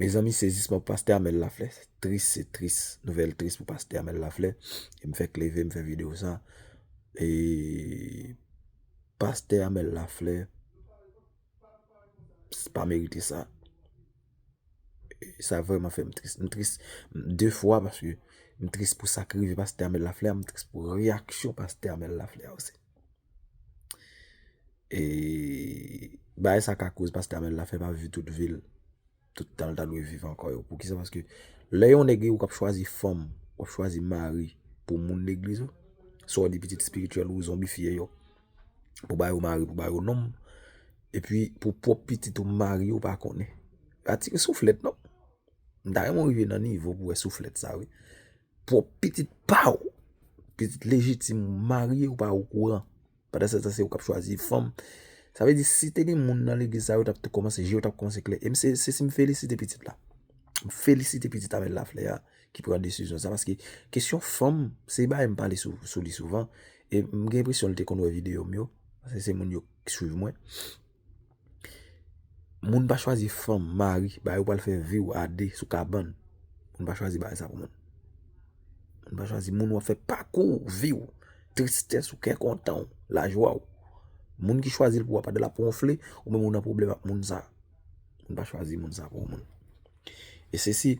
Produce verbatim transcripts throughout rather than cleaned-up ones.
Mezanmi, sezisman pou pastè Amel Laflè. Tris, se tris. Nouvèl tris pou pastè Amel Laflè. E m fèk leve, m fè videyo sa. E pastè Amel Laflè pa merite sa. E sa vrèman fè m tris. M tris de fwa paske m tris pou sa k rive pastè Amel Laflè, m tris pou reyaksyon pastè Amel Laflè osi. E bagay sa ka koz pastè Amel Laflè pa viv tout vi l, tout tan l ta dwe viv ankò yo. Poukisa? Paske lè yon nèg ou k ap chwazi fanm, w ap chwazi mari pou moun legliz ou, sa w di pitit espirityèl ou zonbifye yo, pou ba yo mari, pou ba yo nonm, epi pou pwòp pitit ou mari ou pa konnen. Pa tire souflèt non. M ta renmen w rive nan nivo pou wè souflèt sa wi. Pwòp pitit pa w, pitit lejitim ou marye ou pa okouran. Pandan se tan se ou k ap chwazi fanm. Sa vle di si te gen moun nan legliz sa yo t ap tou kòmanse, je yo t ap kòmanse klè. E m se, se si m felisite pitit la. M felisite pitit Amel Laflè a ki pran desizyon sa paske kesyon fanm se bagay m pale sou, sou li souvan. E m gen enpresyon li te konn wè videyo m yo. Paske se moun yo k swiv mwen. Moun pa chwazi fanm, mari, bagay ou pral fè vi w a de sou kabann. Moun pa chwazi bagay sa pou moun. Moun pa chwazi moun w ap fè pakou w, vi w, tristès ou, kè kontan w, lajwa w. Moun ki chwazi l pou w a pandan l ap wonfle, ou menm ou nan pwoblèm ak moun sa. Moun pa chwazi moun sa pou moun. E se si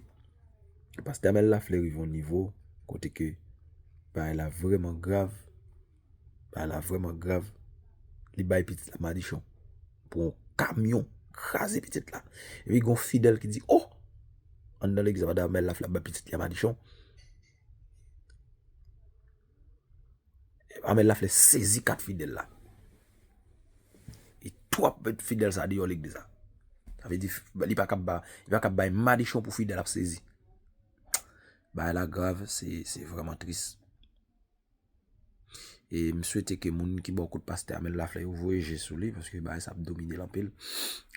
pastè Amel Laflè rive yon nivo kote ke bagay la vrèman grav, bagay la vrèman grav, li bay pitit la madichon pou yon kamyon kraze pitit la. Epi gon fidèl ki di, oh! Anndan legliz la, pandan Amel Laflè ap bay pitit li a madichon. Amel Laflè sezi kat fidèl la. E twòp fidèl sa deyò legliz la. Sa vle di, li pa kab ba, li pa kab bay madichon pou fidèl ap sezi. Bagay la grav, se, se vrèman tris. E m swete ke moun ki bò kot pastè Amel Laflè yo voye je sou li, paske bagay sa ap domine l anpil.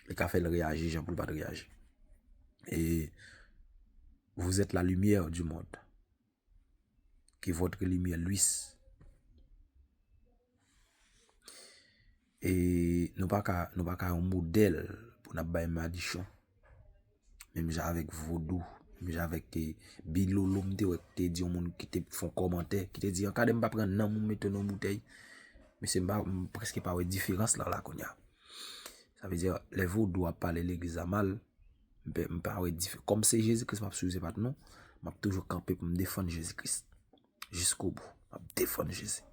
Li ka fè l reyaji jan pou l pa t reyaji. E vous êtes la lumière du monde. Que votre lumière luise. E nou pa ka, nou pa ka yon modèl pou n ap bay madichon. Menm jan avèk vodou, menm jan avèk, eh, Bilolo, m te wè ki te di yon moun ki te fè yon kòmantè, ki te di, "Ankadre m pa pran nanm ou mete nan yon boutèy." Mesye, m pa, m prèske pa wè diferans lan la kounye a. Sa vle di, lè vodou ap pale legliz la mal, m pa, m pa wè diferans. Kòm se Jezi Kris m ap swiv, se pa t nou, m ap toujou kanpe pou m defann Jezi Kris. Jiskobou, m ap defann Jezi.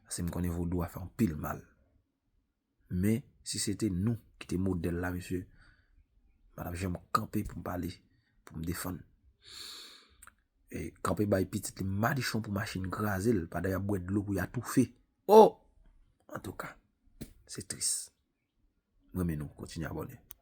Paske m konnen vodou a fè anpil mal. Men, si se te nou ki te modèl la, mesye, m pa t ap janm kanpe pou m pale, pou m defann. E kanpe bay pitit li madichon pou machin kraze l, pandan y ap bwè dlo pou y atoufe. Oh! Antouka, se tris. M renmen nou, kontinye abòne.